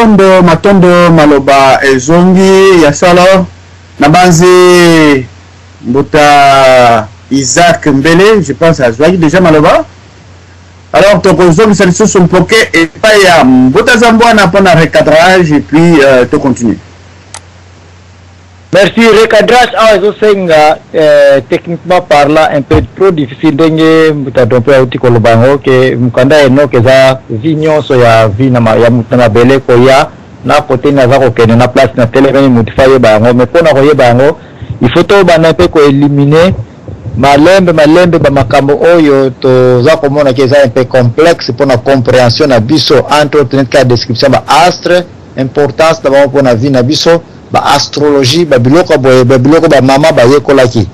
Matondo, matondo, maloba ezongi ya solo. Nabanzi mbuta Isaac Mbele, je pense azwaki déjà maloba. Alors tokozongisa lisusu mpoke epai ya mbuta Zambwana mpona recadrage et puis to continue. Merci. Recadrage awa ezosenga, techniquement parlant, un peu trop difficile, ndenge mbuta Dompe auti koloba yango ke mokanda ya Enoch eza vie nyonso ya vie na ya motu na mabele, koya na kote nini aza kokende na place na telemeni, motu fa ayeba yango. Mais mpona koyeba yango, il faut tobanda mpe koéliminer malembe malembe bamakambo oyo toza komona ke eza un peu complexe mpona compréhension na biso, entre autres neti kaka description ba astre, importance na bango mpona vie na biso, baastrologie, babiloko boye, babiloko bamama bayekolaki.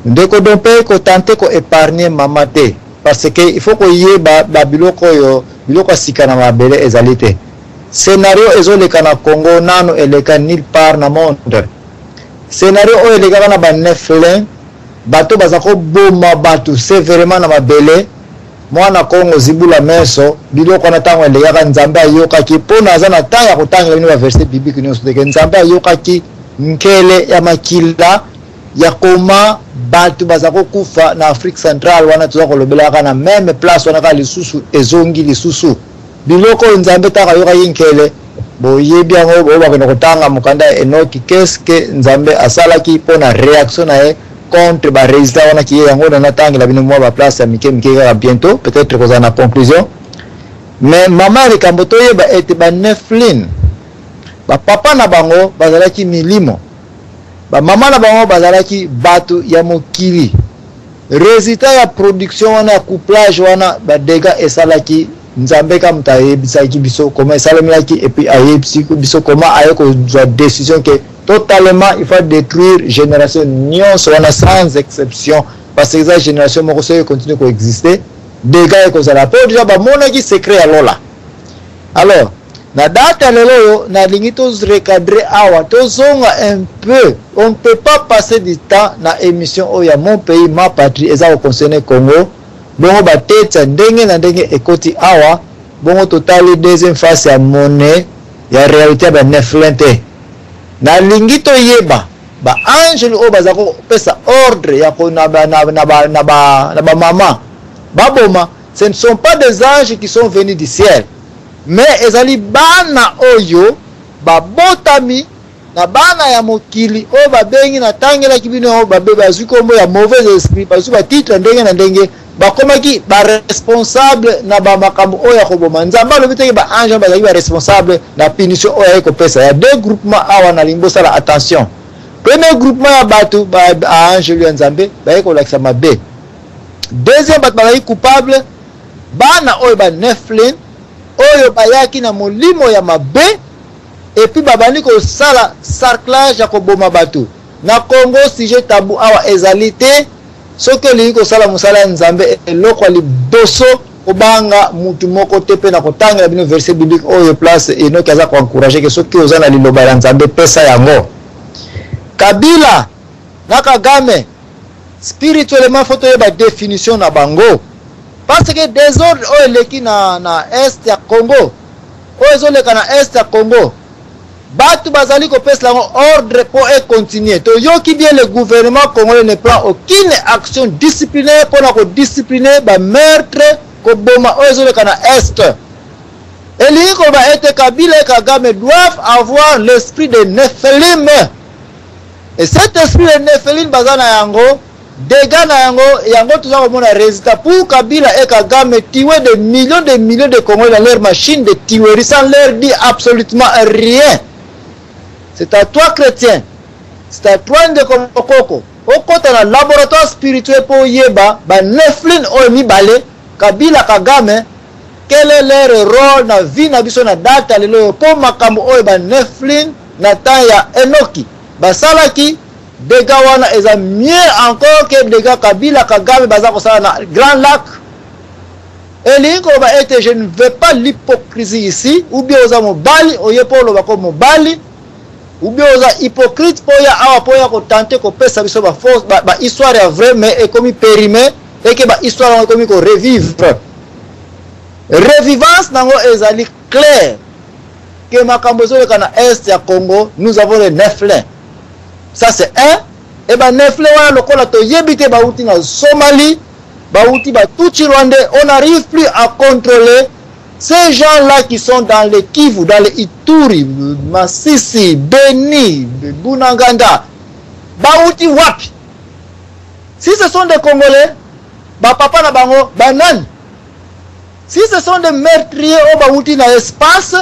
Ndeko Dompe, kotenter koépargner mama te, parce que il faut koyeba babiloko oyo. Biloko ya sika na mabele ezali te. Scénario ezoleka na Congo nano eleka nulle part na monde. Scénario oyo elekaka na baneflin, bato baza koboma bato sévèrement na mabele. Mwana Kongo, zibula meso. Biloko wana, ntango elekaka, Nzambe ayokaki. Mpona aza na ntango ya kotangela bino baverset biblique nyonso teke Nzambe ayokaki nkele ya makila ya koma bato baza kokufa na Afrique centrale. Wana toza kolobelaka na même place wana kaka lisusu ezongi lisusu. Biloko oyo, Nzambe ntango ayokaki nkele, boyebi yango, oyo bakende kotanga mokanda ya Enoki, qu'est-ce Nzambe asalaki mpona réaction na ye contre barésultat wana kiye yango. Na natangela bino mwa baplace ya mike mike kaka, bientôt peut-être kozala na conclusion. Mais mama ya likambo, toyeba ete baneflin, bapapa na bango bazalaki milimo, bamama na bango bazalaki bato ya mokili. Résultat ya production wana, ya couplage wana, badégâts esalaki. Nzambe ka moto ayebisaki biso comment esalemelaki, et puis ayebisi biso comment aye kozwa décision ke totalement il faut détruire génération nyonso wana sans exception, parce que eza génération moko, soki continue koexister, dégâts ekozala, mpo déjà bamonaki secret ya lola. Alors na date ya lelo oyo, nalingi torecadrer awa, tozonga un peu. On ne peut pas passer du temps na émission oyo ya Mon pays ma patrie, eza koconcerner Congo. Bongo batetsa ndenge na ndenge ekoti awa. Bongo totali deuxième face ya monnaie ya réalité ya baneflin te. Nalingi toyeba baangele oyo baza kopesa ordre ya na bamama baboma. Ce ne sont pas des anges qui sont venus du ciel, mais ezali bana oyo babotami na bana ya mokili oyo babengi, natangelaki bino yango, bazwi nkombo ya mauvais esprit, bazwi batitre ndenge na ndenge, bakomaki baresponsable na bamakambo oyo ya koboma. Nzambe alobi teke baange bazalaki baresponsable na punition oyo aye kopesa ya deux groupement. Awa nalingi bosala attention. Premier groupement ya bato, baangelu ya Nzambe baye kolakisa mabe. Deuxième, bato bazalaki coupable, bana oyo baneflin oyo bayaki na molimo ya mabe, et puis babandi kosala sarclage ya koboma bato na Congo. Sujet tabou awa ezali te. Soki olingi kosala mosala ya Nzambe, eloko ya liboso, kobanga mutu moko te. Mpe na kotangela bino verset biblique oyo, place Enoki aza koencourager ke soki oza na liloba ya Nzambe, pesa yango. Kabila na Kagame, spirituellement faut toyeba définition na bango, parce que désordre oyo eleki na est ya Congo, oyo ezoleka na est ya Congo, bato bazali kopesela yango ordre mpo econtinuer. Toyoki bien, le gouvernement congolais ne prend aucune action disciplinaire mpona kodiscipliner bameurtre, koboma oyo ezoleka na est. Elingi koloba ete Kabila et Kagame doivent avoir l'esprit de Nephilim, et cet esprit de Nephilim baza na yango, dégâts na yango, yango toza komona résultat. Pour Kabila et Kagame tuer des millions de millions de Congolais dans leur machine de tuerie sans leur dire absolument rien, c'est à toi chrétien, c'est à toi ndeko mokoko, okota na laboratoire spirituel mpo oyeba baneflin oyo mibale, Kabila, Kagame, quel est leur rôle na vie na biso na date ya lelo oyo, mpo makambo oyo baneflin na temps ya Enoki basalaki, dégâts wana eza mieux encore que dégâts Kabila, Kagame baza kosala na Grand Lac. Elingi koloba ete je ne veux pas l'hypocrisie ici. Ou bien oza mobali, oye mpo oloba ko mobali, ou bien oza hypocrite mpo oya awa mpo oya kotenter kopesa biso bahistoire ba ya vrai, mais ekomi périmé, eke bahistoire yango ekomi korevivre. Revivance nango ezali claire. Que makambo ezoleka na est ya Congo, nous avons les Nephlins. Ça c'est un. Et ba Nephlins wana lokola toyebi te bauti na Somalie, bauti ba Tutsi rwandais, on n'arrive plus à contrôler ces gens-là qui sont dans les Kivu, dans les Ituri, Masisi, Beni, Bunagana. Bauti wapi? Si ce sont des Congolais, ba papa na bango, banani? Si ce sont des meurtriers oyo bauti na espace,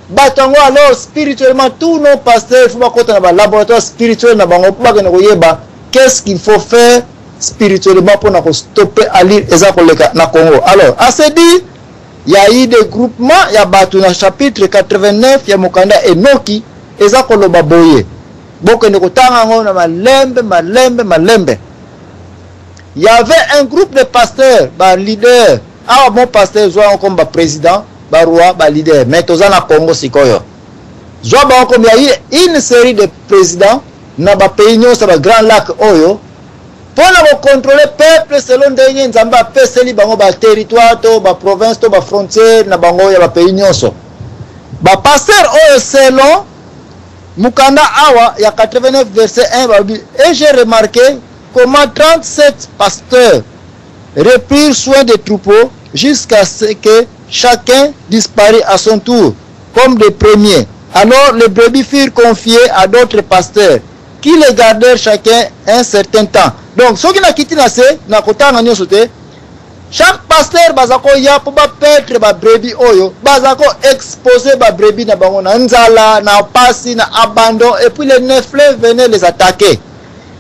bato yango, alors spirituellement, tous nos pasteurs, il faut bakota na balaboratoire spirituel na bango mpo bakende koyeba qu'est-ce qu'il faut faire spirituellement mpona kostopper allure eza koleka na Congo. Alors, à ce dit, y a eu des groupements ya bato na chapitre 89 ya mokanda Enoki. Eza koloba boye, bokende kotanga yango na malembe, malembe, malembe. Il y avait un groupe de pasteurs, baleader. Awa mon pasteur, zwa yango comme baprésident, baroi, baleader, mais toza na Congo sikoyo. Zwa bango comme ya une série de présidents na bapays nyonso ya bagrand lac oyo mpona kocontrôler peuple selon ndenge Nzambe apeseli bango baterritoire to baprovince to bafrontière na bango ya bapays nyonso. Bapasteur oyo, selon mokanda awa ya 89 verset 1, balobi: "Et j'ai remarqué comment 37 pasteurs reprirent soin des troupeaux jusqu'à ce que chacun disparut à son tour comme des premiers. Alors les brebis furent confiées à d'autres pasteurs qui les gardèrent chacun un certain temps." Donc soki nakiti na se, na kotanga nyonso te, chaque pasteur baza koya mpo bapaître babrebis oyo, baza koexposer babrebis na bango na nzala, na pasi, na abandon, et puis les Nephlins venaient les attaquer.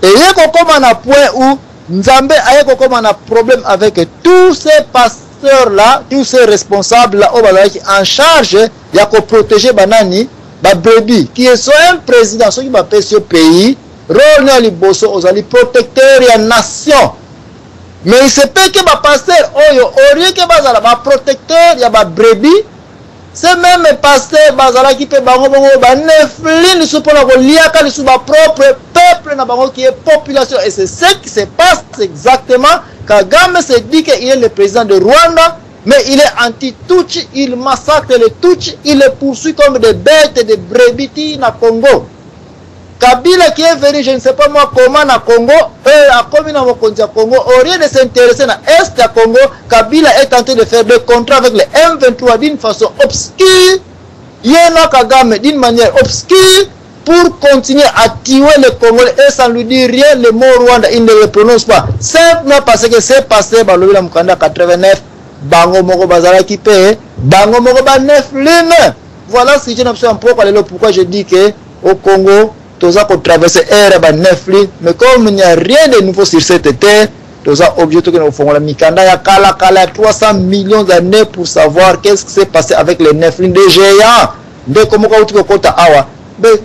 Eye kokóma na point où Nzambe aye kokóma na problème avec tous ces pasteurs là, tous ces responsables là oyo bazalaki en charge ya koprotéger banani, babrebis. Qui est so un président, soki bapesi yo pays, rôle ya liboso ozali protecteur ya nation. Mais il se peut que bapasteur oyo, au lieu que bazala baprotecteur ya babrebis, ce même pasteur bazalaki mpe bango bongo banefli lisusu mpona koliaka lisusu bapropre peuple na bango qui est population. Et c'est ce qui se passe exactement. Kagame se dit qu'il est le président de Rwanda, mais il est anti-Tutsi. Il massacre les Tutsi, il les poursuit comme des bêtes, des brebis na Congo. Kabila qui est venu, je ne sais pas moi comment, na Congo, akomi na mokonzi ya Congo, au lieu de s'intéresser na est ya Congo, Kabila est tenté de faire des contrats avec les M23 d'une façon obscure, ye na Kagame d'une manière obscure, pour continuer à tuer les Congolais et sans lui dire rien. Le mot Rwanda, il ne le prononce pas. Simplement parce que c'est passé, balobi na mokanda 89, bango moko bazalaki pe, bango moko ba Nephilim. Voilà ce que j'ai na lelo. Pourquoi je dis que au Congo, toza kotraverser ère ya baneflin? Mais comme il n'y a rien de nouveau sur cette terre, toza obligé tokende kofongola mikanda ya kala kala ya 300 millions d'années pour savoir qu'est-ce qui s'est passé avec les Nephlins, des géants. Ndeko moko auti kokota awa,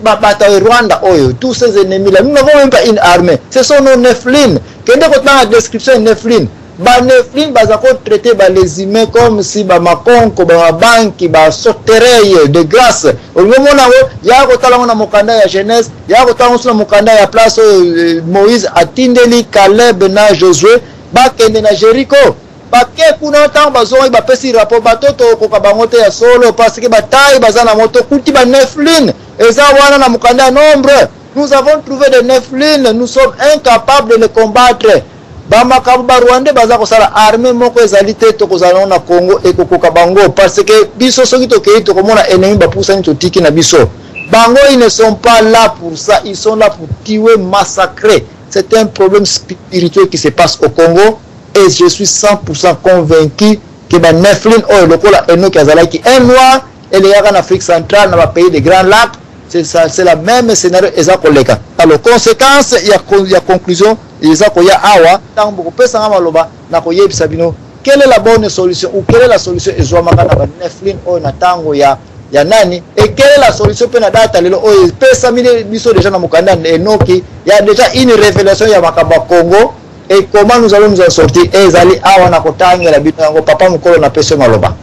bato ya Rwanda oyo, tous ces ennemis là, nous n'avons même pas une armée, ce sont nos Nephlins. Kende kotanga description ya Nephlin. Baneflin baza kotraiter les humains comme si bamakonko, bamabanki, basauterelles de grâce. Olingi omona yango, ya kotala yango na mokanda ya Genèse, ya kotala yango so na mokanda ya place oyo Moïse atindeli Caleb na Josué bakende na Jericho. Bake kuna, ntango bazongaki, bapesi rapport: bato tokoka bango te ya solo, parce que bataille baza na moto kuti baneflin. Eza wana na mokanda ya Nombre: "Nous avons trouvé des Nephlines, nous sommes incapables de les combattre." Bamakambo barwandais baza kosala, armée moko ezali te tokozala nango na Congo ekokoka bango, parce que biso soki tokei, tokomona ennemi bapusani, totiki na biso bango. Ils ne sont pas là pour ça, ils sont là pour tuer, massacrer. C'est un problème spirituel qui se passe au Congo et je suis 100% convaincu que baneflin oyo, lokola Enoki azalaki un noir, elekaka na Afrique centrale, na bapays de Grand Lac, c'est ça, c'est la même scénario eza koleka. Alors, conséquence ya conclusion eza koya awa. Ntango bokopesanga maloba, na koyebisa bino quelle est la bonne solution ou quelle est la solution ezwamaka na baneflin oyo na ntango ya nani, et quelle est la solution mpe na data lelo oyo epesami biso déjà na mokanda Enoki. Ya déjà une révélation ya makambo ya Congo et comment nous allons nous en sortir, ezali awa na kotangela bino yango. Papa mokolo, napesi maloba.